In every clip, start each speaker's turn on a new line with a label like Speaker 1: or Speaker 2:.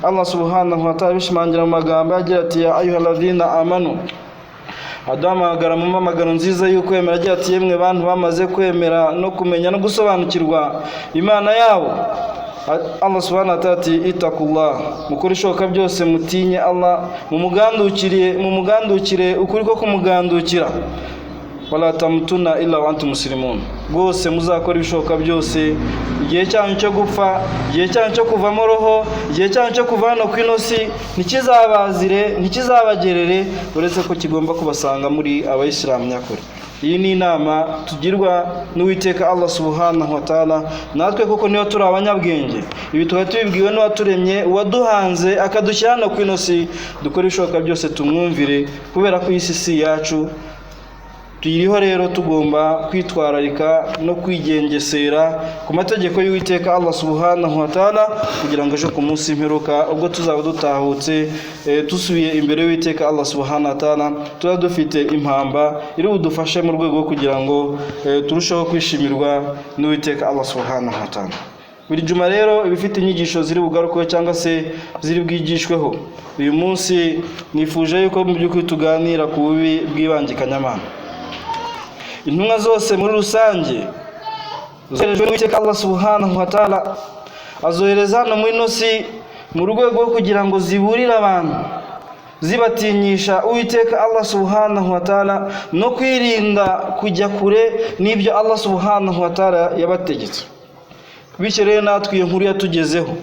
Speaker 1: Allah subhanahu wa ta'ala bishimangira mu magambo agira ati: "Ya ayyuhalladhina amanu", aduhamagara mu mpamagaro nziza y'ukwemera agira ati: "Yemwe bantu bamaze kwemera no kumenya no gusobanukirwa Imana yabo." Allah subhanahu wa ta'ala ati: "Itakullah", mukore ishoboka byose mutinye Allah, mumugandukire, mumugandukire ukuri ko kumugandukira. "Wala tamutuna illa wa antum muslimun", rwose muzakora ibishoboka byose, igihe cyanyu cyo gupfa, igihe cyanyu cyo kuvamo roho, igihe cyanyu cyo kuva hano ku ino si ntikizabazire, ntikizabagerere uretse ko kigomba kubasanga muri abayisilamu nyakuri. Iyi ni inama tugirwa n'Uwiteka Allah subhanahu wa ta'ala. Natwe kuko niba turi abanyabwenge, ibi tukaba tubibwiwe n'uwaturemye, uwaduhanze akadushyira hano ku ino si, dukore ibishoboka byose tumwumvire, kubera ko iyi si si iyacu, tuyiriho. Rero tugomba kwitwararika no kwigengesera ku mategeko y'Uwiteka Allah subhanahu wa ta'ala, kugira ngo ejo ku munsi w'imperuka, ubwo tuzaba dutahutse, dusubiye imbere y'Uwiteka Allah subhanahu wa ta'ala, tuba dufite impamba iri budufashe mu rwego rwo kugira ngo turusheho kwishimirwa n'Uwiteka Allah subhanahu wa ta'ala. Buri juma rero iba ifite inyigisho ziri bugarukeho cyangwa se ziri bwigishweho. Uyu munsi nifuje yuko mu by'ukuri tuganira ku bubi bw'ibangikanyamana. Intumwa zose muri rusange zoherejwe n'Uwiteka Allah subhanahu wa ta'ala, azohereza hano muri ino si mu rwego rwo kugira ngo ziburire abantu, zibatinyisha Uwiteka Allah subhanahu wa ta'ala no kwirinda kujya kure n'ibyo Allah subhanahu wa ta'ala yabategetse. Bityo rero natwe iyo nkuru yatugezeho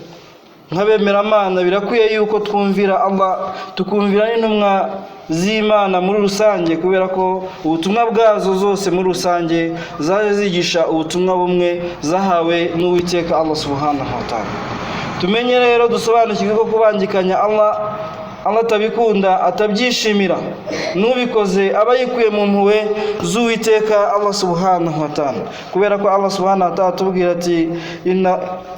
Speaker 1: nk'abemeramana, birakwiye yuko twumvira Allah, tukumvira n'intumwa z'Imana muri rusange, kubera ko ubutumwa bwazo zose muri rusange zaje zigisha ubutumwa bumwe zahawe n'Uwiteka Allah subhanahu wa ta'ala. Tumenye rero, dusobanukirwe ko kubangikanya Allah, Allah atabikunda, atabyishimira. N'ubikoze aba yikuye mu mpuhwe z'Uwiteka Allah subhanahu wa ta'ala, kubera ko Allah subhanahu wa ta'ala atubwira ati: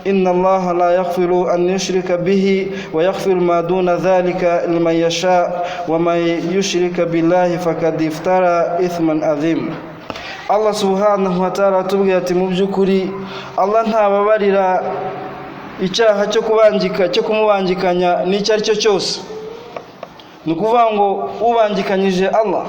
Speaker 1: Inna Allaha la yaghfiru an yushrika bihi wa yaghfiru ma duna dhalika liman yasha wa man yushrika billahi faqad iftara ithman azim." Allah subhanahu wa ta'ala atubwira ati: "Mu by'ukuri Allah ntababarira icyaha cyo kubangika, cyo kumubangikanya n'icyo ari cyo cyose." Ni ukuvuga ngo ubangikanyije Allah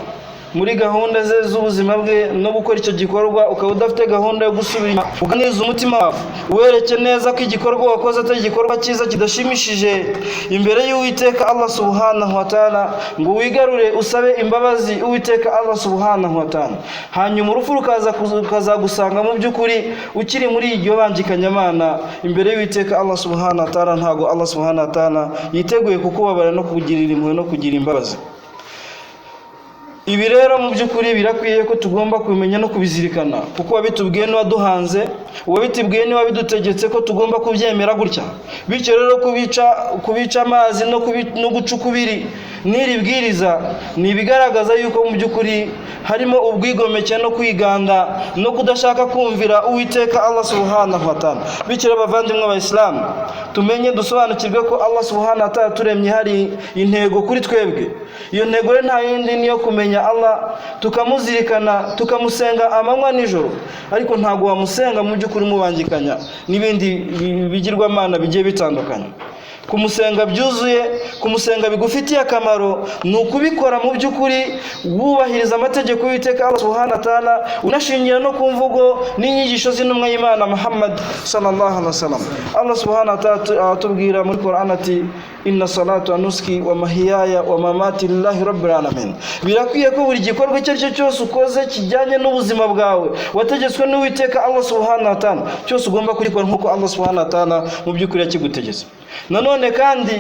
Speaker 1: muri gahunda ze z'ubuzima bwe no gukora icyo gikorwa, ukaba udafite gahunda yo gusubira inyuma, uganiriza umutima wawe, wereke neza ko igikorwa wakoze atari igikorwa cyiza, kidashimishije imbere y'Uwiteka Allah subhanahu wa ta'ala, ngo wigarure usabe imbabazi Uwiteka Allah subhanahu wa ta'ala, hanyuma urupfu rukaza rukazagusanga mu by'ukuri ukiri muri iryo bangikanyamana imbere y'Uwiteka Allah subhanahu wa ta'ala, ntabwo Allah subhanahu wa ta'ala yiteguye kukubabarira no kugirira impuhwe no kugira imbabazi. Ibi rero mu by'ukuri birakwiye ko tugomba kubimenya no kubizirikana, kuko uwabitubwiye n'uwaduhanze, uwabitubwiye n'uwabidutegetse ko tugomba kubyemera gutya. Bityo rero kubica amazi no guca ukubiri n'iri bwiriza ni ibigaragaza yuko mu by'ukuri harimo ubwigomeke no kwiganda no kudashaka kumvira Uwiteka Allah subhanahu wa ta'ala. Bityo rero bavandimwe b'abayisilamu, tumenye dusobanukirwe ko Allah subhanahu wa ta'ala turemye hari intego kuri twebwe. Iyo ntego rero nta yindi, niyo kumenya Allah, tukamuzirikana, tukamusenga amanywa nijoro. Ariko ntabwo wamusenga mu by'ukuri mubangikanya n'ibindi bigirwamana bigiye bitandukanye. Kumusenga byuzuye, kumusenga bigufitiye akamaro, ni ukubikora mu by'ukuri wubahiriza amategeko y'Uwiteka Allah subhanahu wa ta'ala, unashingira no ku mvugo n'inyigisho z'intumwa y'Imana Muhammad sallallahu alaihi wasallam. Allah subhanahu wa ta'ala atubwira muri Quran ati: "Inna salatu wa nusuki wa mahiyaya wa mamati lillahi rabbil alamin." Birakwiye ko buri gikorwa icyo ari cyo cyose ukoze kijyanye n'ubuzima bwawe wategetswe n'Uwiteka Allah subhanahu wa ta'ala, cyose ugomba kugikora nk'uko Allah subhanahu wa ta'ala mu by'ukuri yakigutegetse. Nanone kandi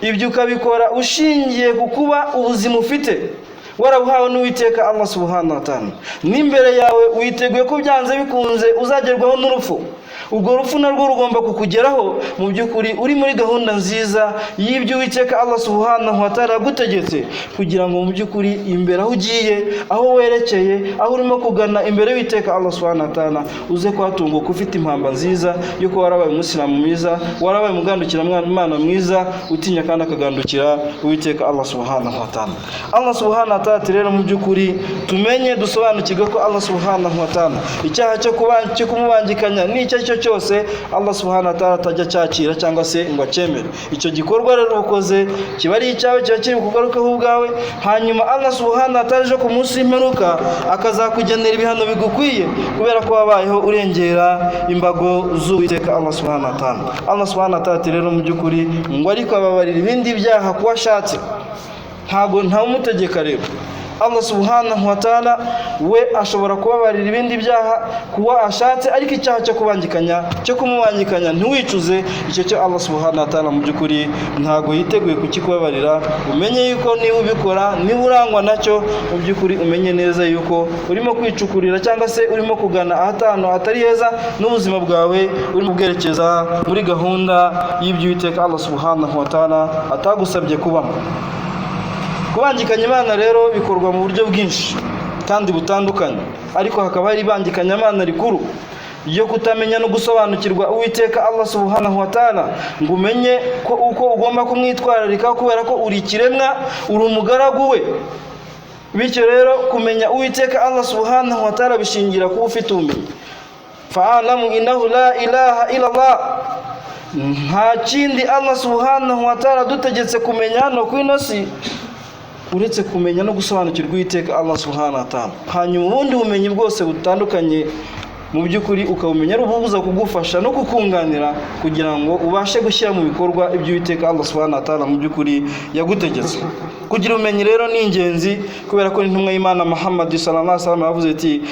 Speaker 1: ibyo ukabikora ushingiye ku kuba ubuzima ufite warabuhawe n'Uwiteka Allah subhanahu wa ta'ala, n'imbere yawe witeguye ko byanze bikunze uzagerwaho n'urupfu. Urwo rupfu narwo rugomba kukugeraho mu by'ukuri uri muri gahunda nziza y'ibyo Uwiteka Allah subhanahu wa ta'ala yagutegetse, kugira ngo mu by'ukuri imbere aho ugiye, aho werekeye, aho urimo kugana imbere y'Uwiteka Allah subhanahu wa ta'ala, uze kuhatunguka ufite impamba nziza yo kuba warabaye umusilamu mwiza, warabaye umugandukira Imana mwiza, utinya kandi akagandukira Uwiteka Allah subhanahu wa ta'ala. Allah subhanahu wa ta'ala ati rero mu by'ukuri tumenye dusobanukirwe ko Allah subhanahu wa ta'ala icyaha cyo kumubangikanya n'icyo ari cyo cyose Allah subhanahu wa ta'ala atajya acyakira cyangwa se ngo acyemere. Icyo gikorwa rero ukoze kiba ari icyawe, kiba kiri bukugarukeho ubwawe, hanyuma Allah subhanahu wa ta'ala ejo ku munsi w'imperuka akazakugenera ibihano bigukwiye kubera ko wabayeho urengera imbago z'Uwiteka Allah subhanahu wa ta'ala. Allah subhanahu wa ta'ala ati rero mu by'ukuri ngo ariko ababarira ibindi byaha kuko ashatse, ntago ntawumutegeka. Rero Allah subhanahu wa ta'ala we ashobora kubabarira ibindi byaha kuwa ashatse, ariko icyaha cyo kubangikanya, cyo kumubangikanya ntiwicuze, icyo cyo Allah subhanahu wa ta'ala mu by'ukuri ntago yiteguye kukikubabarira. Umenye yuko niba ubikora, niba urangwa nacyo, mu by'ukuri umenye neza yuko urimo kwicukurira cyangwa se urimo kugana ahatanu hatari heza n'ubuzima bwawe urimo kubwerekeza muri gahunda y'ibyo Uwiteka Allah subhanahu wa ta'ala atagusabye kubamo. Kubangikanya Imana rero bikorwa mu buryo bwinshi kandi butandukanye, ariko hakaba hari ibangikanyamana rikuru ryo kutamenya no gusobanukirwa Uwiteka Allah subhanahu wa ta'ala, ngo umenye ko uko ugomba kumwitwararika kubera ko uri ikiremwa, uri umugaragu we. Bityo rero kumenya Uwiteka Allah subhanahu wa ta'ala bishingira kuba ufite ubumenyi. Fa'alamu innahu la ilaha illallah. Nta kindi Allah subhanahu wa ta'ala dutegetse kumenya hano ku ino si uretse kumenya no gusobanukirwa Uwiteka Allah subhanahu wa ta'ala. Hanyuma ubundi bumenyi bwose butandukanye mu by'ukuri ukabumenya ari ububuza kugufasha no kukunganira kugira ngo ubashe gushyira mu bikorwa ibyo Uwiteka Allah subhanahu wa ta'ala mu by'ukuri yagutegetse. Kugira ubumenyi rero ni ingenzi kubera ko intumwa y'Imana Muhammad sallallahu alaihi wasallam yavuze ati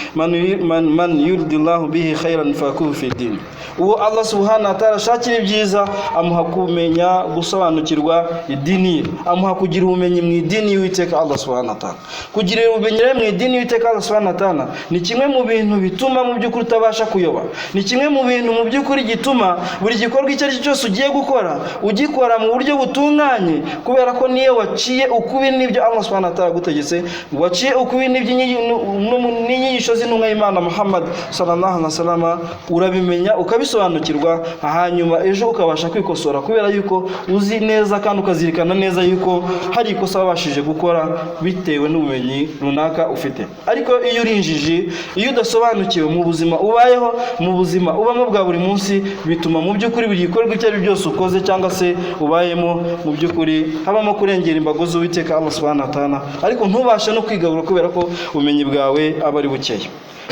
Speaker 1: man yuridillahu bihi khairan fakuhu fi din. Uwo Allah subhanahu wa ta'ala ashakira ibyiza amuha kumenya gusobanukirwa idini ye, amuha kugira ubumenyi mu idini y'Uwiteka Allah subhanahu wa ta'ala. Kugira ubumenyi rero mu idini y'Uwiteka Allah subhanahu wa ta'ala ni kimwe mu bintu bituma mu by'ukuri utabasha kuyoba, ni kimwe mu bintu mu by'ukuri gituma buri gikorwa icyo ari cyo cyose ugiye gukora ugikora mu buryo butunganye, kubera ko niyo waciye ukubi n'ibyo Allah subhanahu wa ta'ala agutegetse, waciye ukubi n'inyigisho z'intumwa y'Imana Muhammad sallallahu alaihi wasallam, urabimenya ukabisobanukirwa, hanyuma ejo ukabasha kwikosora kubera yuko uzi neza kandi ukazirikana neza yuko hari ikosa wabashije gukora bitewe n'ubumenyi runaka ufite. Ariko iyo uri injiji, iyo udasobanukiwe mu buzima ubayeho, mu buzima ubamo bwa buri munsi, bituma mu by'ukuri buri gikorwa icyo ari cyo byose ukoze cyangwa se ubayemo mu by'ukuri habamo kurengera imbago z'Uwiteka Allah subhanahu wa ta'ala, ariko ntubashe no kwigabura kubera ko ubumenyi bwawe aba ari bukeya.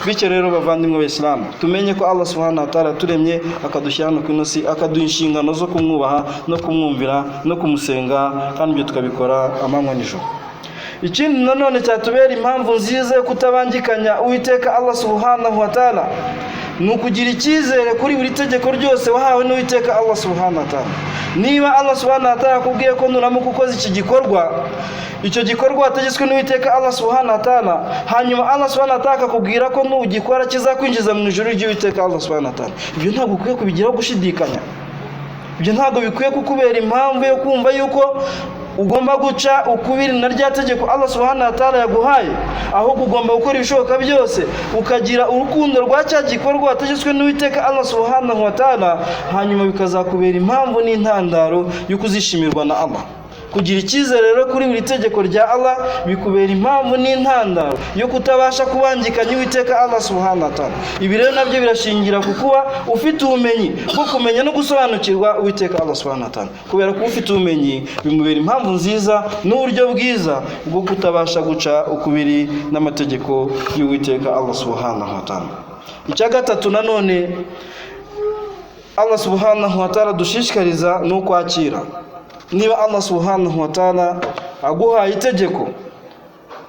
Speaker 1: Bityo rero bavandimwe b'Isilamu, tumenye ko Allah subhanahu wa ta'ala yaturemye akadushyira hano ku ino si, akaduha inshingano zo kumwubaha no kumwumvira no kumusenga, kandi ibyo tukabikora amanywa n'ijoro. Ikindi nanone cyatubera impamvu nziza yo kutabangikanya Uwiteka Allah subhanahu wa ta'ala ni ukugira icyizere kuri buri tegeko ryose wahawe n'Uwiteka Allah subhanahu wa ta'ala. Niba Allah subhanahu wa ta'ala akubwiye ko nuramuka ukoze iki gikorwa, icyo gikorwa wategetswe n'Uwiteka Allah subhanahu wa ta'ala, hanyuma Allah subhanahu wa ta'ala akakubwira ko nugikora kizakwinjiza mu ijuru ry'Uwiteka Allah subhanahu wa ta'ala, ibyo ntabwo ukwiye kubigiraho gushidikanya. Ibyo ntabwo bikwiye kukubera impamvu yo kumva yuko ugomba guca ukubiri na rya tegeko Allah subhanahu wa ta'ala yaguhaye, ahubwo ugomba gukora ibishoboka byose ukagira urukundo rwa cya gikorwa wategetswe n'Uwiteka Allah subhanahu wa ta'ala, hanyuma bikazakubera impamvu n'intandaro yo kuzishimirwa na Allah. Kugira icyizere rero kuri buri tegeko rya Allah bikubera impamvu n'intandaro yo kutabasha kubangikanya Uwiteka Allah subhanahu wa ta'ala. Ibi rero nabyo birashingira ku kuba ufite ubumenyi bwo kumenya no gusobanukirwa Uwiteka Allah subhanahu wa ta'ala, kubera ko ufite ubumenyi bimubera impamvu nziza n'uburyo bwiza bwo kutabasha guca ukubiri n'amategeko y'Uwiteka Allah subhanahu wa ta'ala. Icya gatatu nanone Allah subhanahu wa ta'ala dushishikariza ni ukwakira. Niba Allah subhanahu wa ta'ala aguhaye itegeko,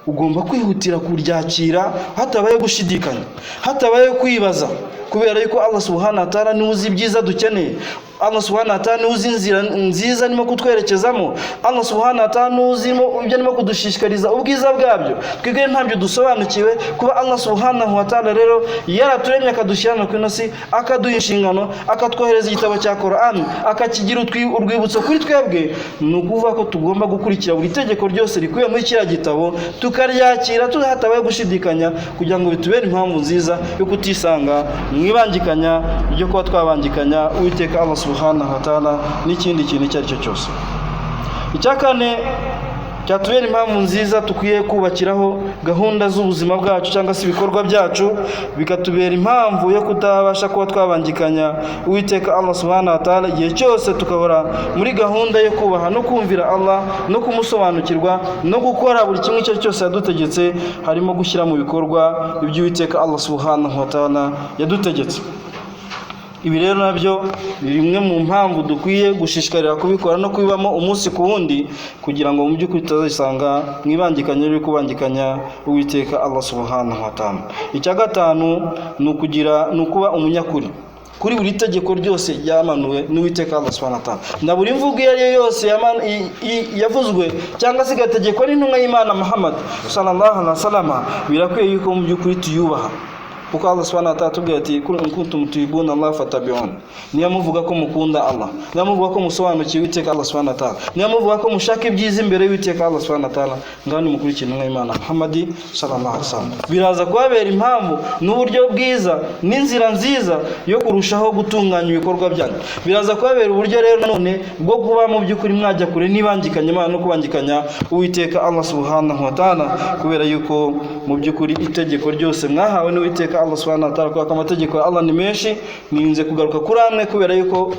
Speaker 1: ugomba kwihutira kuryakira hatabaye gushidikanya, hatabaye kwibaza, kubera yuko Allah subhanahu wa ta'ala niwe uzi ibyiza dukeneye, Allah subhanahu wa ta'ala niwe uzi inzira nziza arimo kutwerekezamo, Allah subhanahu wa ta'ala niwe uzi ibyo arimo kudushishikariza ubwiza bwabyo, twebwe ntabyo dusobanukiwe. Kuba Allah subhanahu wa ta'ala rero yaraturemye akadushyira hano ku ino si, akaduha inshingano, akatwohereza igitabo cya Qur'an, akakigira urwibutso kuri twebwe, ni ukuvuga ko tugomba gukurikira buri tegeko ryose rikubiye muri kiriya gitabo, tukaryakira hatabaye gushidikanya, kugira ngo bitubere impamvu nziza yo kutisanga mu ibangikanya ryo kuba twabangikanya Uwiteka Allah subhanahu wa ta'ala n'ikindi kintu icyo ari cyo cyose. Icya kane Cyatubera impamvu nziza tukwiye kubakiraho gahunda z'ubuzima bwacu cyangwa se ibikorwa byacu, bikatubera impamvu yo kutabasha kuba twabangikanya Uwiteka Allah subhanahu wa ta'ala, igihe cyose tukahora muri gahunda yo kubaha no kumvira Allah no kumusobanukirwa no gukora buri kimwe icyo ari cyo cyose yadutegetse, harimo gushyira mu bikorwa ibyo Uwiteka Allah subhanahu wa ta'ala yadutegetse. Ibi rero nabyo ni bimwe mu mpamvu dukwiye gushishikarira kubikora no kubibamo umunsi ku wundi, kugira ngo mu by'ukuri tutazisanga mu ibangikanya riri kubangikanya Uwiteka Allah subhanahu wa ta'ala. Icya gatanu ni ukugira, ni ukuba umunyakuri kuri buri tegeko ryose ryamanuwe n'Uwiteka Allah subhanahu wa ta'ala, na buri mvugo iyo ari yo yose yavuzwe cyangwa se igategekwa n'intumwa y'Imana Muhammad sallallahu alaihi wasallam. Birakwiye yuko mu by'ukuri tuyubaha, kuko Allah subhanahu wa ta'ala atubwira ati: "Kul in kuntum tuhibbuna Allah fattabi'un." Niba muvuga ko mukunda Allah, niba muvuga ko musobanukiwe Uwiteka Allah subhanahu wa ta'ala, niba muvuga ko mushaka ibyiza imbere y'Uwiteka Allah subhanahu wa ta'ala, ngaho nimukurikire intumwa y'Imana Muhammad sallallahu alaihi wasallam. Biraza kubabera impamvu n'uburyo bwiza n'inzira nziza yo kurushaho gutunganya ibikorwa byanyu. Biraza kubabera uburyo rero none bwo kuba mu by'ukuri mwajya kure n'ibangikanya Imana no kubangikanya Uwiteka Allah subhanahu wa ta'ala, kubera yuko mu by'ukuri itegeko ryose mwahawe n'Uwiteka Allah subhanahu wa ta'ala, kubera ko amategeko ya Allah ni menshi, nirinze kugaruka kuri amwe kubera yuko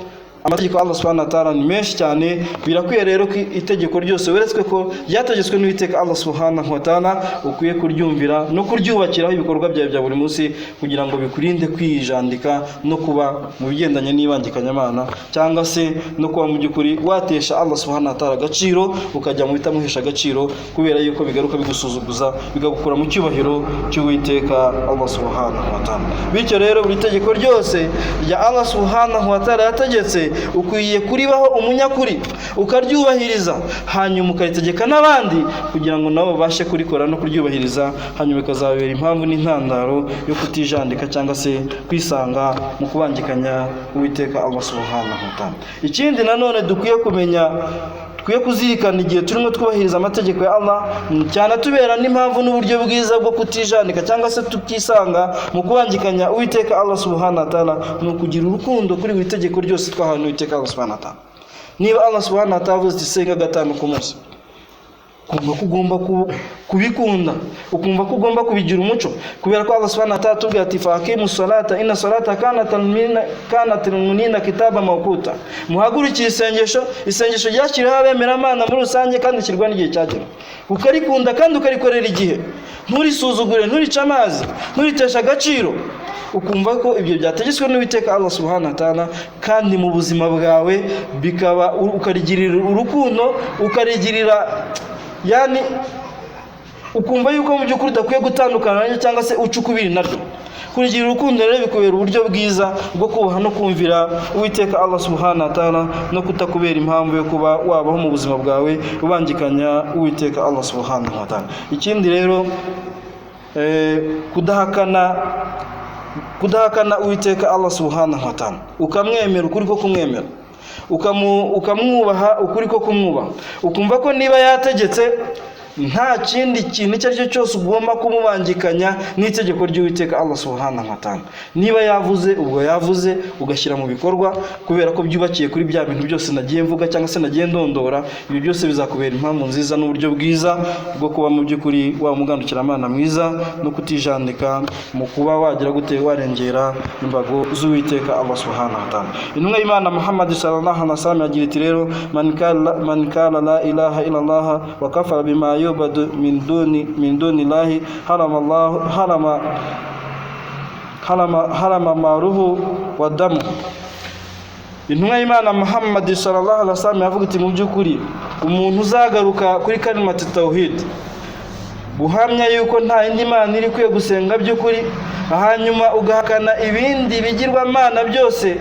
Speaker 1: amategeko ya Allah subhanahu wa ta'ala ni menshi cyane. Birakwiye rero ko itegeko ryose weretswe ko ryategetswe n'Uwiteka Allah subhanahu wa ta'ala, ukwiye kuryumvira no kuryubakiraho ibikorwa byawe bya buri munsi, kugira ngo bikurinde kwijandika no kuba mu bigendanye n'ibangikanyamana, cyangwa se no kuba mu by'ukuri watesha Allah subhanahu wa ta'ala agaciro, ukajya mu bitamuhesha agaciro, kubera yuko bigaruka bigusuzuguza, bikagukura mu cyubahiro cy'Uwiteka Allah subhanahu wa ta'ala. Bityo rero buri tegeko ryose rya Allah subhanahu wa ta'ala yategetse, ukwiye kuribaho umunyakuri, ukaryubahiriza, hanyuma ukaritegeka n'abandi kugira ngo nabo babashe kurikora no kuryubahiriza, hanyuma bikazabera impamvu n'intandaro yo kutijandika cyangwa se kwisanga mu kubangikanya Uwiteka Allah subhanahu wa ta'ala. Ikindi nanone dukwiye kumenya, dukwiye kuzirikana igihe turimo twubahiriza amategeko ya Allah, cyane atubera n'impamvu n'uburyo bwiza bwo kutijandika cyangwa se tukisanga mu kubangikanya Uwiteka Allah subhanahu wa ta'ala, ni ukugira urukundo kuri buri tegeko ryose twahawe n'Uwiteka Allah subhanahu wa ta'ala. Niba Allah subhanahu wa ta'ala avuze ati senga gatanu ku munsi, ukumva ko ugomba kubikunda, ukumva ko ugomba kubigira umuco, kubera ko Allah subhanahu wa ta'ala atubwira ati: "Faqimu salata inna salata kanat lilmu'minina kitaba mawquta." Muhagurukire isengesho, isengesho ryashyiriweho abemeramana muri rusange kandi rishyirwa n'igihe cyagenwe, ukarikunda kandi ukarikorera igihe, nturisuzugure, nturice amazi, nturiteshe agaciro, ukumva ko ibyo byategetswe n'Uwiteka Allah subhanahu wa ta'ala, kandi mu buzima bwawe bikaba ukarigirira urukundo, ukarigirira yani ukumva yuko mu by'ukuri udakwiye gutandukana naryo cyangwa se uca ukubiri naryo. Kurigira urukundo rero bikubera uburyo bwiza bwo kubaha no kumvira Uwiteka Allah subhanahu wa ta'ala, no kutakubera impamvu yo kuba wabaho mu buzima bwawe ubangikanya Uwiteka Allah subhanahu wa ta'ala. Ikindi rero, kudahakana Uwiteka Allah subhanahu wa ta'ala, ukamwemera ukuri ko kumwemera, ukamwubaha ukuri ko kumwubaha, ukumva ko niba yategetse nta kindi kintu icyo ari cyo cyose ugomba kumubangikanya n'itegeko ry'Uwiteka Allah subhanahu wa ta'ala. Niba yavuze, ubwo yavuze, ugashyira mu bikorwa, kubera ko byubakiye kuri bya bintu byose nagiye mvuga cyangwa se nagiye ndondora. Ibi byose bizakubera impamvu nziza n'uburyo bwiza bwo kuba mu by'ukuri waba umugandukiramana mwiza no kutijandika mu kuba wagira gute, warengera imbago z'Uwiteka Allah subhanahu wa ta'ala. Intumwa y'Imana Muhammad sallallahu alaihi wasallam yagira iti rero: "Man kala la ilaha illallah wa kafara bima yubadu min duni llahi, harama Allah harama maruhu wa damu." Intumwa y'Imana Muhammad sallallahu alaihi wasallam yavuga iti: mu by'ukuri umuntu uzagaruka kuri kalimati tawhid, guhamya yuko nta yindi mana iri ikwiye gusenga by'ukuri, hanyuma ugahakana ibindi bigirwamana byose,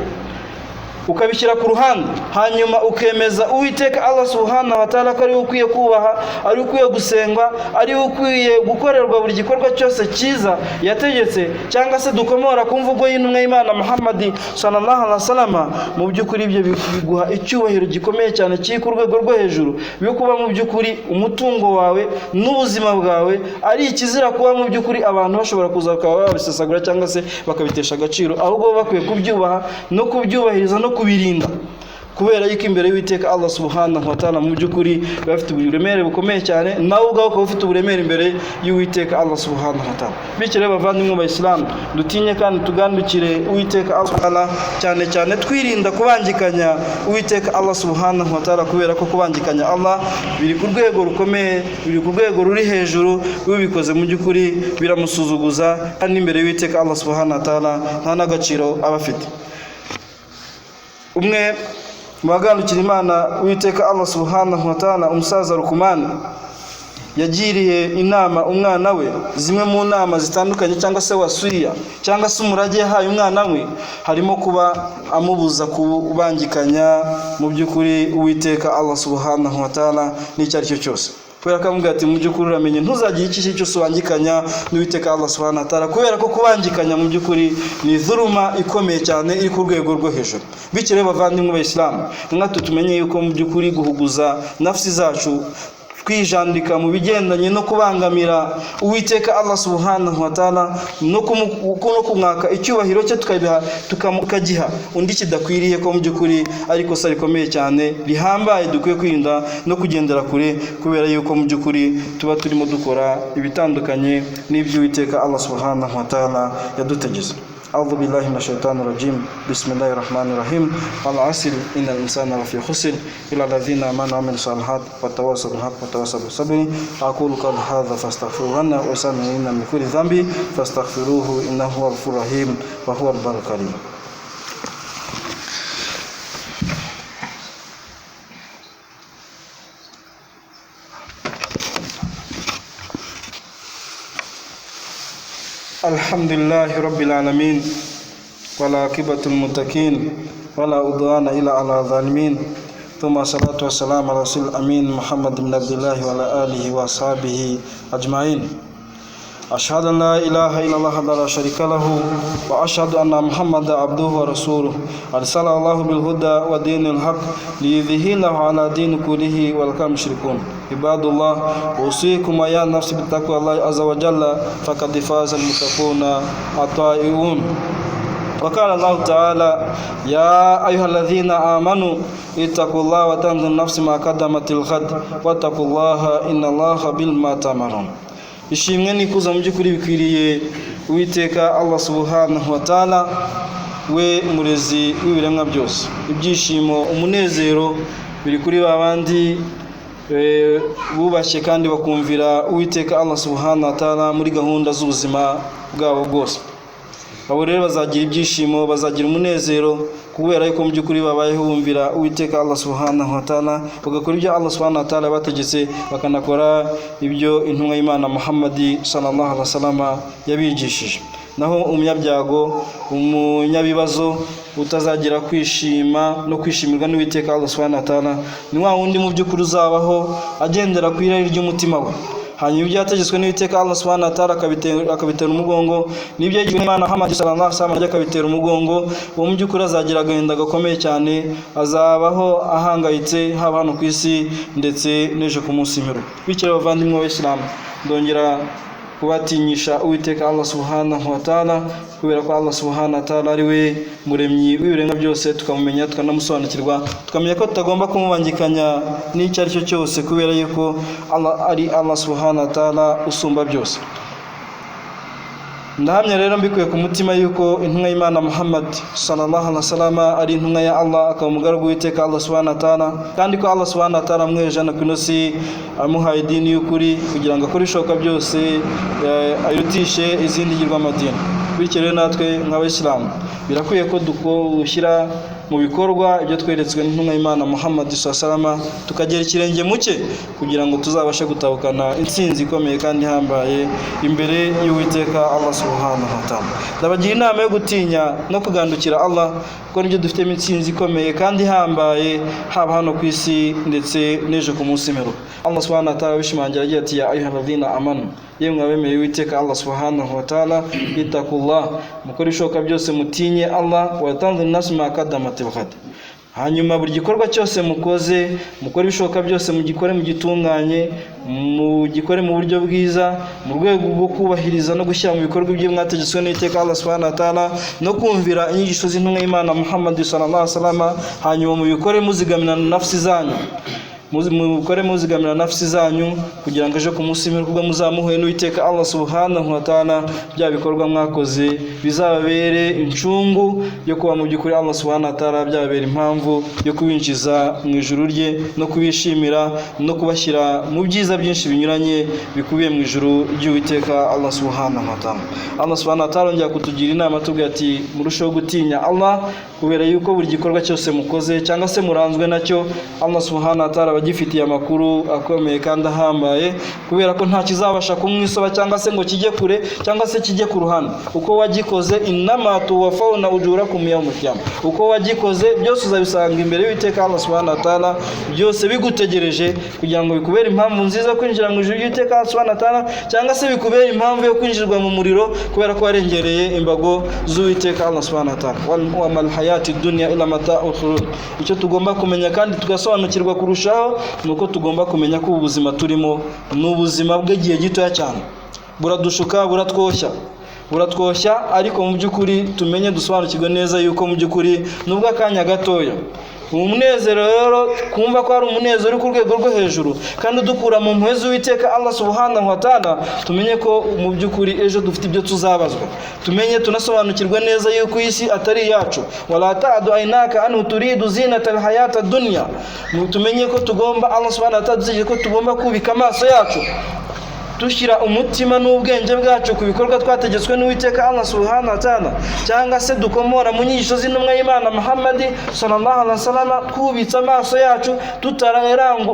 Speaker 1: ukabishyira ku ruhande, hanyuma ukemeza Uwiteka Allah subhanahu wa ta'ala ko ari we ukwiye kubaha, ari we ukwiye gusengwa, ari we ukwiye gukorerwa buri gikorwa cyose cyiza yategetse, cyangwa se dukomora ku mvugo y'intumwa y'Imana Muhammad sallallahu alaihi wasallam, mu by'ukuri ibyo biguha icyubahiro gikomeye cyane kiri ku rwego rwo hejuru, byo kuba mu by'ukuri umutungo wawe n'ubuzima bwawe ari ikizira kuba mu by'ukuri abantu bashobora kuza bakaba babisesagura cyangwa se bakabitesha agaciro, ahubwo baba bakwiye kubyubaha no kubyubahiriza no kubirinda. Kubera yuko imbere y'Uwiteka Allah subhanahu wa ta'ala mu by'ukuri biba bifite uburemere bukomeye cyane, nawe ubwawe ukaba ufite uburemere imbere y'Uwiteka Allah subhanahu wa ta'ala. Bityo rero bavandimwe b'Abayisilamu, dutinye kandi tugandukire Uwiteka Allah subhanahu cyane cyane twirinda kubangikanya Uwiteka Allah subhanahu wa ta'ala, kubera ko kubangikanya Allah biri ku rwego rukomeye, biri ku rwego ruri hejuru. Ubikoze mu by'ukuri biramusuzuguza, kandi imbere y'Uwiteka Allah subhanahu wa ta'ala nta n'agaciro aba afite. Umwe mu bagandukira Imana Uwiteka Allah subhanahu wa ta'ala, umusaza Luqman, yagiriye inama umwana we. Zimwe mu nama zitandukanye cyangwa se wasuya cyangwa se umurage yahaye umwana we, harimo kuba amubuza kubangikanya mu by'ukuri Uwiteka Allah subhanahu wa ta'ala n'icyo ari cyo cyose. Kubera ko amubwira ati mu by'ukuri uramenye ntuzagire iki cyose ubangikanya n'Uwiteka Allah subhanahu wa ta'ala, kubera ko kubangikanya mu by'ukuri ni dhuluma ikomeye cyane iri ku rwego rwo hejuru. Bityo rero bavandimwe b'Abayisilamu, natwe tumenye yuko mu by'ukuri guhuguza nafsi zacu, kwijandika mu bigendanye no kubangamira Uwiteka Allah subhanahu wa ta'ala no kumwaka icyubahiro cye tukagiha undi kidakwiriye, ko mu by'ukuri ari ikosa rikomeye cyane rihambaye dukwiye kwirinda no kugendera kure, kubera yuko mu by'ukuri tuba turimo dukora ibitandukanye n'ibyo Uwiteka Allah subhanahu wa ta'ala yadutegetse. أعوذ بالله من الشيطان الرجيم بسم الله الرحمن الرحيم والعصر إن الإنسان لفي خسر إلا الذين آمنوا وعملوا الصالحات وتواصوا بالحق وتواصوا بالصبر. أقول قولي هذا فاستغفروه لنا وسامحونا من كل ذنب فاستغفروه إنه هو الغفور الرحيم وهو البر الكريم. الحمد لله رب العالمين والعاقبة للمتقين ولا عدوان إلا على الظالمين ثم الصلاة والسلام على رسول الأمين محمد بن عبد الله وعلى آله وأصحابه أجمعين. أشهد أن لا إله إلا الله وحده لا شريك له وأشهد أن محمدا عبده ورسوله أرسله الله بالهدى ودين الحق ليظهره على دين كله ولو كره المشركون. عباد الله، أوصيكم ويا نفسي بتقوى الله عز وجل فقد فاز المتقون الطائعون. وقال الله تعالى: يا أيها الذين آمنوا اتقوا الله وتنظر نفس ما قدمت الغد واتقوا الله إن الله بما تعملون. Ishimwe n'ikuzo mu by'ukuri bikwiriye Uwiteka Allah subhanahu wa ta'ala, we murezi w'ibiremwa byose. Ibyishimo, umunezero biri kuri babandi bubashye kandi bakumvira Uwiteka Allah subhanahu wa ta'ala muri gahunda z'ubuzima bwabo bwose. Abo rero bazagira ibyishimo, bazagira umunezero, kubera yuko mu by'ukuri babayeho bumvira Uwiteka Allah subhanahu wa ta'ala, bagakora ibyo Allah subhanahu wa ta'ala bategetse, bakanakora ibyo intumwa y'Imana Muhammad sallallahu alaihi wasallam yabigishije. Naho umunyabyago, umunyabibazo, utazagira kwishima no kwishimirwa n'Uwiteka Allah subhanahu wa ta'ala, ni wa wundi mu by'ukuri uzabaho agendera ku irari ry'umutima we. Hanyuma ibyo yategetswe n'Uwiteka Allah subhanahu wa ta'ala akabitera umugongo, n'ibyo yigishijwe n'Imana Muhammad sallallahu alaihi wasallam akabitera umugongo, uwo mu by'ukuri azagira agahinda gakomeye cyane, azabaho ahangayitse haba hano ku isi ndetse n'ejo ku munsi w'imperuka. Bityo bavandimwe b'Abayisilamu, ndongera kubatinyisha Uwiteka Allah subhanahu wa ta'ala, kubera ko Allah subhanahu wa ta'ala ari we muremyi w'ibiremwa byose, tukamumenya tukanamusobanukirwa, tukamenya ko tutagomba kumubangikanya n'icyo ari cyo cyose, kubera yuko Allah ari Allah subhanahu wa ta'ala usumba byose. Ndahamya rero mbikuye ku mutima yuko intumwa y'Imana Muhammad sallallahu alaihi wasallam ari intumwa ya Allah, akaba umugaragu w'Uwiteka Allah subhanahu wa ta'ala, kandi ko Allah subhanahu wa ta'ala amweje hano ku ino si, amuhaye idini y'ukuri kugira ngo akore ibishoboka byose ayirutishe izindi ngirwamadini. Bityo rero natwe nk'Abayisilamu birakwiye ko dushyira mu bikorwa ibyo tweretswe n'intumwa y'Imana Muhammad sallallahu alaihi wasallam, tukagera ikirenge muke kugira ngo tuzabashe gutahukana intsinzi ikomeye kandi ihambaye imbere y'Uwiteka Allah subhanahu wa ta'ala. Ndabagira inama yo gutinya no kugandukira Allah, kuko nibyo dufitemo intsinzi ikomeye kandi ihambaye haba hano ku isi ndetse n'ejo ku munsi w'imperuka. Allah subhanahu wa ta'ala bishimangira agira ati: ya ayyuhalladhina amanu, yemwe abemeye Uwiteka Allah subhanahu wa ta'ala, ittaqullah, mukore ibishoboka byose mutinye Allah, wa tanzur nafsi ma qaddamat lighad. Hanyuma buri gikorwa cyose mukoze, mukore ibishoboka byose mugikore, mugitunganye, mugikore mu buryo bwiza, mu rwego rwo kubahiriza no gushyira mu bikorwa ibyo mwategetswe n'Uwiteka Allah subhanahu wa ta'ala, no kumvira inyigisho z'intumwa y'Imana Muhammad sallallahu alaihi wasallam. Hanyuma mubikore muzigamira nafsi zanyu, mukore muzigamira nafsi zanyu, kugira ngo ejo ku munsi w'imperuka ubwo muzamuhuye n'Uwiteka Allah subhanahu wa ta'ala, bya bikorwa mwakoze bizababere incungu yo kuba mu by'ukuri Allah subhanahu wa ta'ala byababera impamvu yo kubinjiza mu ijuru rye, no kubishimira, no kubashyira mu byiza byinshi binyuranye bikubiye mu ijuru ry'Uwiteka Allah subhanahu wa ta'ala. Allah subhanahu wa ta'ala yongera kutugira inama atubwira ati murusheho gutinya Allah, kubera yuko buri gikorwa cyose mukoze cyangwa se muranzwe nacyo, Allah subhanahu wa ta'ala agifitiye amakuru akomeye kandi ahambaye, kubera ko nta kizabasha kumwisoba cyangwa se ngo kijye kure cyangwa se kijye ku ruhande. Uko wagikoze, innama tuwafawna ujurakum yawmal qiyamah, uko wagikoze byose uzabisanga imbere y'Uwiteka Allah subhanahu wa ta'ala, byose bigutegereje kugira ngo bikubere impamvu nziza yo kwinjira mu ijuru ry'Uwiteka Allah subhanahu wa ta'ala, cyangwa se bikubere impamvu yo kwinjirwa mu muriro kubera ko warengereye imbago z'Uwiteka Allah subhanahu wa ta'ala. Wa mal hayati dunya illa mata'ul ghurur. Icyo tugomba kumenya kandi tugasobanukirwa kurushaho ni uko tugomba kumenya ko ubu buzima turimo ni ubuzima bw'igihe gitoya cyane, buradushuka, buratwoshya, buratwoshya, ariko mu by'ukuri tumenye dusobanukirwe neza yuko mu by'ukuri nubwo akanya gatoya, umunezero rero kumva ko ari umunezero uri ku rwego rwo hejuru kandi udukura mu mpuhwe z'Uwiteka Allah subhanahu wa ta'ala, tumenye ko mu by'ukuri ejo dufite ibyo tuzabazwa. Tumenye tunasobanukirwe neza yuko iyi si atari iyacu. Wala ta'du aynaka anhu turidu zinata alhayata dunya. Tumenye ko tugomba, Allah subhanahu wa ta'ala dutegeka ko tugomba kubika amaso yacu, dushyira umutima n'ubwenge bwacu ku bikorwa twategetswe n'Uwiteka Allah subhanahu wa ta'ala, cyangwa se dukomora mu nyigisho z'intumwa y'Imana Muhammad sallallahu alaihi wasallam, twubitse amaso yacu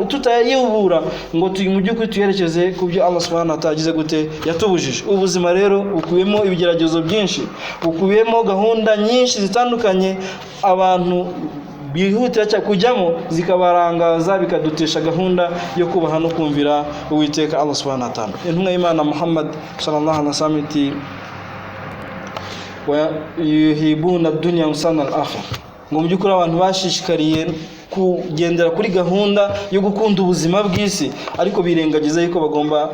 Speaker 1: tutayubura ngo mu by'ukuri tuyerekeze ku byo Allah subhanahu wa ta'ala agize gute yatubujije. Ubuzima rero bukubiyemo ibigeragezo byinshi, bukubiyemo gahunda nyinshi zitandukanye abantu bihutira kujyamo zikabarangaza, bikadutesha gahunda yo kubaha no kumvira Uwiteka Allah subhanahu wa ta'ala. Intumwa y'Imana Muhammad sallallahu alaihi wasallam iti wa yuhibuna dunya musana al-akhir, ngo mu by'ukuri abantu bashishikariye kugendera kuri gahunda yo gukunda ubuzima bw'isi, ariko birengagiza yuko bagomba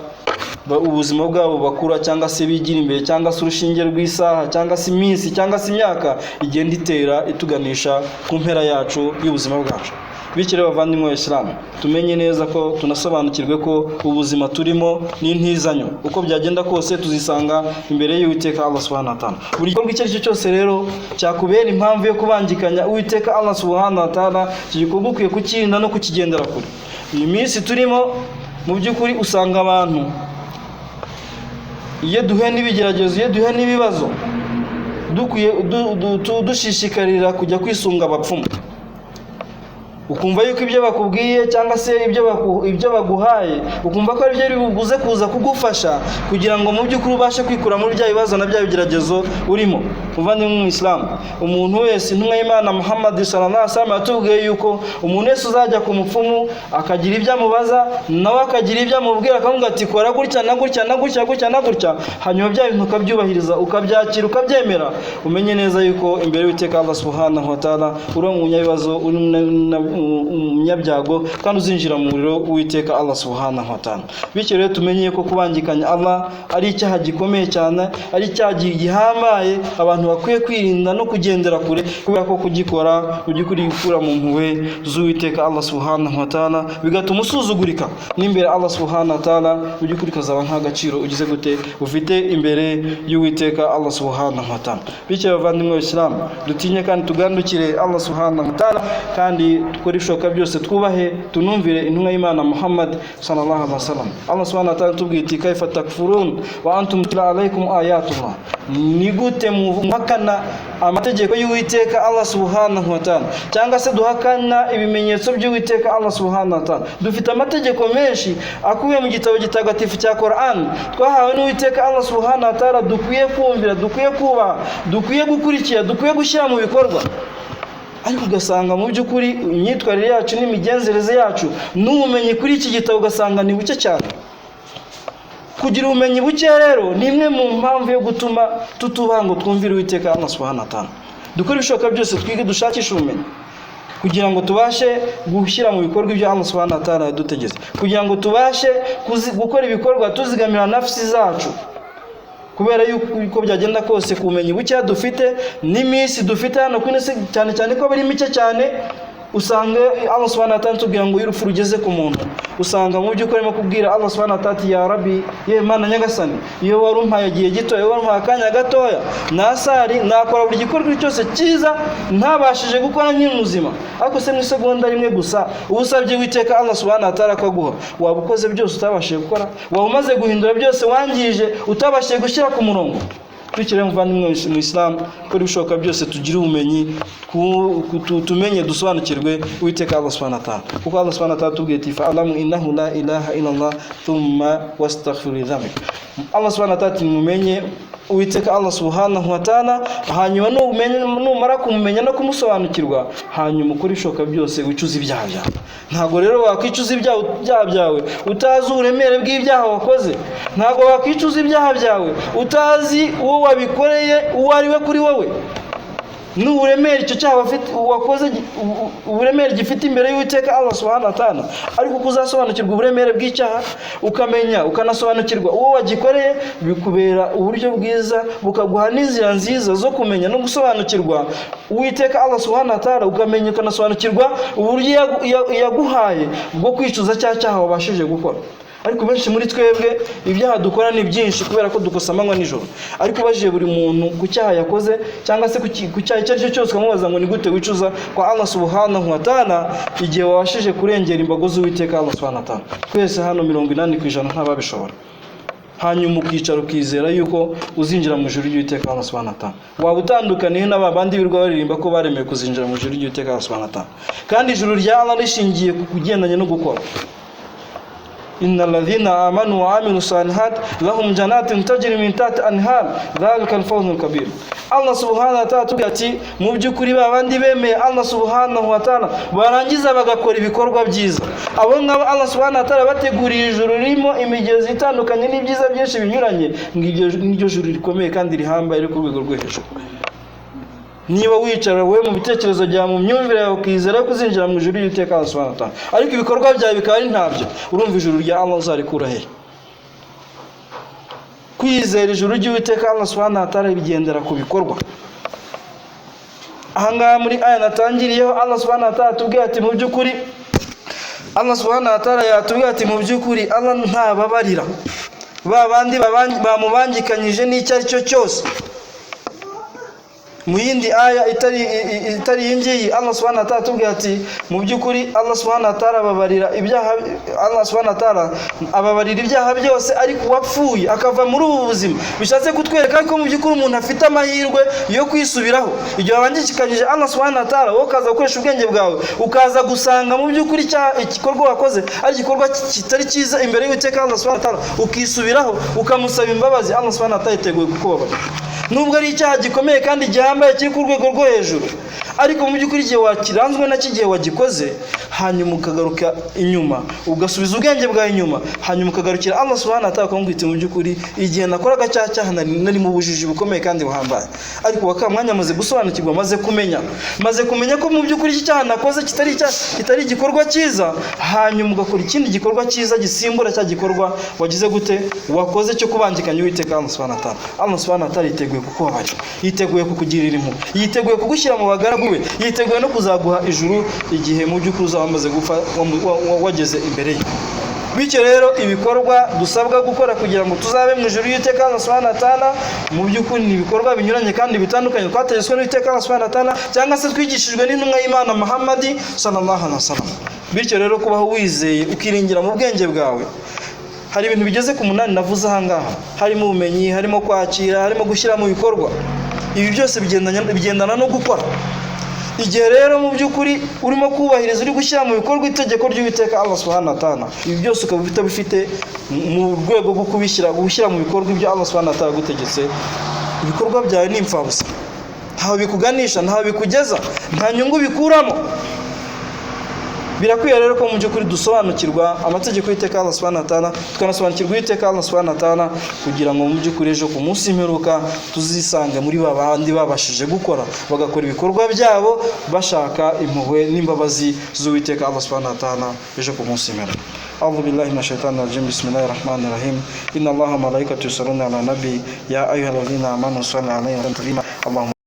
Speaker 1: ubuzima bwabo bakura cyangwa se bigira imbere, cyangwa se urushinge rw'isaha cyangwa se iminsi cyangwa se imyaka igenda itera ituganisha ku mpera yacu y'ubuzima bwacu. Bityo rero bavandimwe b'Isilamu, tumenye neza ko tunasobanukirwe ko ubuzima turimo ni intizanyo, uko byagenda kose tuzisanga imbere y'Uwiteka Allah subhanahu wa ta'ala. Buri gikorwa icyo ari cyo cyose rero cyakubera impamvu yo kubangikanya Uwiteka Allah subhanahu wa ta'ala, iki gikorwa ukwiye kukirinda no kukigendera kure. Iyi minsi turimo mu by'ukuri usanga abantu iyo duhuye n'ibigeragezo, iyo duhuye n'ibibazo, dukwiye dushishikarira kujya kwisunga abapfumu, ukumva yuko ibyo bakubwiye cyangwa se ibyo baguhaye ukumva ko ari byo bibuguze kuza kugufasha kugira ngo mu by'ukuri ubashe kwikura muri bya bibazo na bya bigeragezo urimo. Muvandimwe mu Islam, umuntu wese, intumwa y'Imana Muhammad sallallahu alaihi wasallam yatubwiye yuko umuntu wese uzajya ku mupfumu akagira ibyo amubaza, nawe akagira ibyo amubwira, akamubwira ati kora gutya na gutya na gutya gutya na gutya, hanyuma bya bintu ukabyubahiriza, ukabyakira, ukabyemera, umenye neza yuko imbere y'Uwiteka Allah subhanahu wa ta'ala uri umunyabibazo, uri umunyabyago, kandi uzinjira mu muriro w'Uwiteka Allah subhanahu wa ta'ala. Bityo rero tumenye ko kubangikanya Allah ari icyaha gikomeye cyane, ari icyaha gihambaye abantu bakwiye kwirinda no kugendera kure, kubera ko kugikora ujya gukura mu mpuhwe z'Uwiteka Allah subhanahu wa ta'ala, bigatuma usuzugurika n'imbere Allah subhanahu wa ta'ala, ujya ukazaba nta gaciro ugize gute ufite imbere y'Uwiteka Allah subhanahu wa ta'ala. Bityo bavandimwe b'Isilamu, dutinye kandi tugandukire Allah subhanahu wa ta'ala, kandi dukore ibishoboka byose twubahe tunumvire intumwa y'Imana Muhammad sallallahu alaihi wasallam. Allah subhanahu wa ta'ala tubwiye iti kaifa takfurun wa antum tutla alaykum ayatullah, ni gute muhakana amategeko y'Uwiteka Allah subhanahu wa ta'ala, cyangwa se duhakana ibimenyetso by'Uwiteka Allah subhanahu wa ta'ala. Dufite amategeko menshi akubiye mu gitabo gitagatifu cya Quran twahawe n'Uwiteka Allah subhanahu wa ta'ala, dukwiye kumvira, dukwiye kubaha, dukwiye gukurikira, dukwiye gushyira mu bikorwa. Ariko ugasanga mu by'ukuri imyitwarire yacu n'imigenzereze yacu n'ubumenyi kuri iki gitabo ugasanga ni buke cyane. Kugira ubumenyi buke rero ni imwe mu mpamvu yo gutuma tutubaha ngo twumvire Uwiteka Allah subhanahu wa ta'ala. Dukore ibishoboka byose twige, dushakishe ubumenyi. Kugira ngo tubashe gushyira mu bikorwa ibyo Allah subhanahu wa ta'ala yadutegetse, kugira ngo tubashe gukora ibikorwa tuzigamira nafsi zacu, kubera yuko byagenda kose ku bumenyi buke dufite n'iminsi dufite hano ku isi, cyane cyane ko biri mike cyane, usanga Allah subhanahu wa ta'ala atubwira ngo iyo urupfu rugeze ku muntu, usanga mu by'ukuri arimo kubwira Allah subhanahu wa ta'ala ati: "Ya Rabbi, ye Mana nyagasani, iyo wari umpaye igihe gito, iyo wari umpaye akanya gatoya, nasari nakora buri gikorwa cyose cyiza ntabashije gukora nkiri muzima." Ariko se mu isegonda rimwe gusa uba usabye Uwiteka Allah subhanahu wa ta'ala akaguha, waba ukoze byose utabashije gukora, waba umaze guhindura byose wangije utabashije gushyira ku murongo. Bityo rero muvandimwe mu Islam, gukora ibishoboka byose tugire ubumenyi, tumenye, dusobanukirwe Uwiteka Allah subhanahu wa ta'ala, kuko Allah subhanahu wa ta'ala atubwiye ati: "Fa'lamu innahu la ilaha illallah thumma wastaghfir li dhanbik." Allah subhanahu wa ta'ala ati: "Mumenye Uwiteka Allah subhanahu wa ta'ala, hanyuma numara kumumenya no kumusobanukirwa, hanyuma ukore ibishoboka byose wicuze ibyaha byawe." Ntabwo rero wakwicuza ibyaha byawe utazi uburemere bw'ibyaha wakoze. Ntabwo wakwicuza ibyaha byawe utazi uwo wabikoreye uwo ari we kuri wowe, n'uburemere icyo cyaha wakoze, uburemere gifite imbere y'Uwiteka Allah subhanahu wa ta'ala. Ariko uko uzasobanukirwa uburemere bw'icyaha, ukamenya, ukanasobanukirwa uwo wagikoreye, bikubera uburyo bwiza, bukaguha n'inzira nziza zo kumenya no gusobanukirwa Uwiteka Allah subhanahu wa ta'ala, ukamenya ukanasobanukirwa uburyo yaguhaye bwo kwicuza cya cyaha wabashije gukora. Ariko benshi muri twebwe ibyaha dukora ni byinshi, kubera ko dukosa amanywa nijoro. Ariko ubajije buri muntu ku cyaha yakoze cyangwa se ku cyaha icyo ari cyo cyose, ukamubaza ngo: "Ni gute wicuza kwa Allah subhanahu wa ta'ala igihe wabashije kurengera imbago z'Uwiteka Allah subhanahu wa ta'ala?" Twese hano 80% ntababishobora. Hanyuma ukicara ukizera yuko uzinjira mu ijuru ry'Uwiteka Allah subhanahu wa ta'ala. Waba utandukaniye n'aba bandi birirwa baririmba ko baremewe kuzinjira mu ijuru ry'Uwiteka Allah subhanahu wa ta'ala, kandi ijuru rya Allah rishingiye ku kugendanye no gukora. "Inna alladhina amanu wa amilu salihat lahum jannatin tajri min tahti anhar dhalika alfawzul kabir." Allah subhanahu wa ta'ala atubwira ati: "Mu by'ukuri ba bandi bemeye Allah subhanahu wa ta'ala, barangiza bagakora ibikorwa byiza, abo ngabo Allah subhanahu wa ta'ala bateguriye ijuru ririmo imigezi itandukanye n'ibyiza byinshi binyuranye, ngiryo juru rikomeye kandi rihambaye riri ku rwego rwo hejuru." Niba wicara wowe mu bitekerezo byawe, mu myumvire yawe, ukizera ko uzinjira mu ijuru ry'Uwiteka Allah subhanahu wa ta'ala, ariko ibikorwa byawe bikaba ari ntabyo, urumva ijuru rya Allah uzarikura he? Kwizera ijuru ry'Uwiteka Allah subhanahu wa ta'ala bigendera ku bikorwa. Ahangaha muri aya natangiriyeho, Allah subhanahu wa ta'ala atubwiye ati mu by'ukuri Allah subhanahu wa ta'ala yatubwiye ati: "Mu by'ukuri Allah ntababarira ba bandi bamubangikanyije n'icyo ari cyo cyose." Mu yindi aya itari iyi ngiyi, Allah subhanahu wa ta'ala atubwira ati: "Mu by'ukuri Allah subhanahu wa ta'ala ababarira ibyaha, Allah subhanahu wa ta'ala ababarira ibyaha byose, ariko uwapfuye akava muri ubu buzima." Bishatse kutwereka ko mu by'ukuri umuntu afite amahirwe yo kwisubiraho. Igihe wabangikanyije Allah subhanahu wa ta'ala, wowe ukaza gukoresha ubwenge bwawe, ukaza gusanga mu by'ukuri igikorwa wakoze ari igikorwa kitari cyiza imbere y'Uwiteka Allah subhanahu wa ta'ala, ukisubiraho ukamusaba imbabazi, Allah subhanahu wa ta'ala yiteguye kukubabarira, nubwo ari icyaha gikomeye kandi gihambaye kiri ku rwego rwo hejuru. Ariko mu by'ukuri igihe wakiranzwe nacyo, igihe wagikoze, hanyuma ukagaruka inyuma, ugasubiza ubwenge bwawe inyuma, hanyuma ukagarukira Allah subhanahu wa ta'ala, ukamubwira uti: "Mu by'ukuri igihe nakoraga cya cyaha nari mu bujiji bukomeye kandi buhambaye, ariko wa mwanya maze gusobanukirwa, maze kumenya ko mu by'ukuri iki cyaha nakoze kitari icyaha, kitari igikorwa cyiza." Hanyuma ugakora ikindi gikorwa cyiza gisimbura cya gikorwa wagize gute, wakoze cyo kubangikanya Uwiteka Allah subhanahu wa ta'ala. Allah subhanahu wa ta'ala yiteguye kukubabarira, yiteguye kukugirira impuhwe, yiteguye kugushyira mu bagaragu be, yiteguye no kuzaguha ijuru igihe mu by'ukuri uzaba wamaze gupfa, wageze imbere ye. Bityo rero ibikorwa dusabwa gukora kugira ngo tuzabe mu ijuru y'Uwiteka Allah subhanahu wa ta'ala, mu by'ukuri ni ibikorwa binyuranye kandi bitandukanye twategetswe n'Uwiteka Allah subhanahu wa ta'ala cyangwa se twigishijwe n'intumwa y'Imana Muhammadi sallallahu alaihi wasallam. Bityo rero kubaho wizeye, ukiringira mu bwenge bwawe, hari ibintu bigeze ku 8 navuze aha ngaha, harimo ubumenyi, harimo kwakira, harimo gushyira mu bikorwa. Ibi byose bigendana no gukora. Igihe rero mu by'ukuri urimo kubahiriza, uri gushyira mu bikorwa itegeko ry'Uwiteka Allah subhanahu wa ta'ala, ibi byose ukaba ufite mu rwego rwo gushyira mu bikorwa ibyo Allah subhanahu wa ta'ala yagutegetse, ibikorwa byawe ni imfabusa, ntaho bikuganisha, ntaho bikugeza, nta nyungu bikuramo. Birakwiye rero ko mu by'ukuri dusobanukirwa amategeko y'Uwiteka Allah subhanahu wa ta'ala, tukanasobanukirwa Uwiteka Allah subhanahu wa ta'ala, kugira ngo mu by'ukuri ejo ku munsi w'imperuka tuzisange muri ba bandi babashije gukora, bagakora ibikorwa byabo bashaka impuhwe n'imbabazi z'Uwiteka Allah subhanahu wa ta'ala ejo ku munsi w'imperuka. أعوذ بالله من الشيطان الرجيم. بسم الله الرحمن الرحيم. إن الله وملائكته يصلون على النبي يا أيها الذين آمنوا صلوا عليه وسلموا تسليما. اللهم